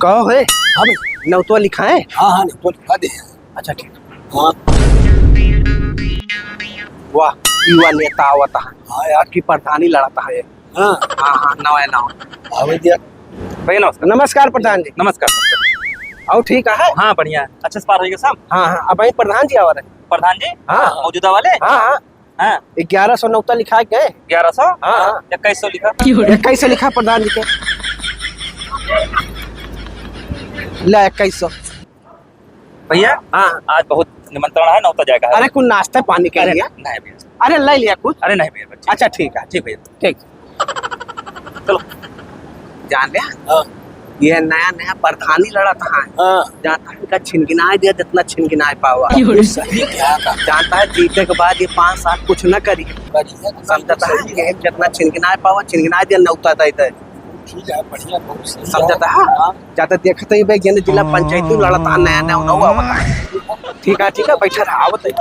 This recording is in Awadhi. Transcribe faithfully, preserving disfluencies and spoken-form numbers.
कहो है। हाँ भाई। नौतवा लिखा है? हाँ, हाँ, नौतवा लिखा दे। अच्छा, ठीक। हाँ। वाह, युवा नेता आवत है। हाँ यार। कि प्रधानी लड़त है। हाँ। हाँ, हाँ, नवा, नवा। आवे दिया। भैया, नमस्कार। नमस्कार, प्रधान जी। नमस्कार, नमस्कार। और ठीक है? हाँ, बढ़िया। अच्छे से पार होइगा सब? हाँ, हाँ, अब वही प्रधान जी आवा रहे। प्रधान जी? हाँ। मौजूदा वाले? हाँ, हाँ। हाँ। ग्यारह सौ नौता लिखा के। ग्यारह सौ? हाँ, हाँ। इक्कीस सौ लिखा। इक्कीस सौ लिखा प्रधान जी के। ले, इक्कीस सौ। भैया, हाँ। आज बहुत निमंत्रण है, नौता जाएगा। अरे, कुछ नाश्ता पानी के अरे, लिए? नहीं भैया। अरे, ले लिया कुछ? अरे, नहीं भैया, ठीक। अच्छा, ठीक है। ठीक भैया। ठीक। चलो। जान ले? हाँ। ये नया नया प्रधानी लड़त है। हाँ। जानता है, इनका छिनगिनाए दिया, जितना छिनगिनाए पावा। सही क्या था? जानता है, जीते के बाद ये पाँच साल कुछ न करी। बढ़िया, तो समझता है, सही है। ये जितना छिनगिनाए पावा, छिनगिनाए दिया, नौता दे दे। ठीक है, बढ़िया, बहुत सही है। समझता है? हाँ। ज्यादा देखते ही बे, ये जिला पंचायती लड़त है, नया नया नौवा आवत है। ठीक है, ठीक है, बैठा रहा, आवत है।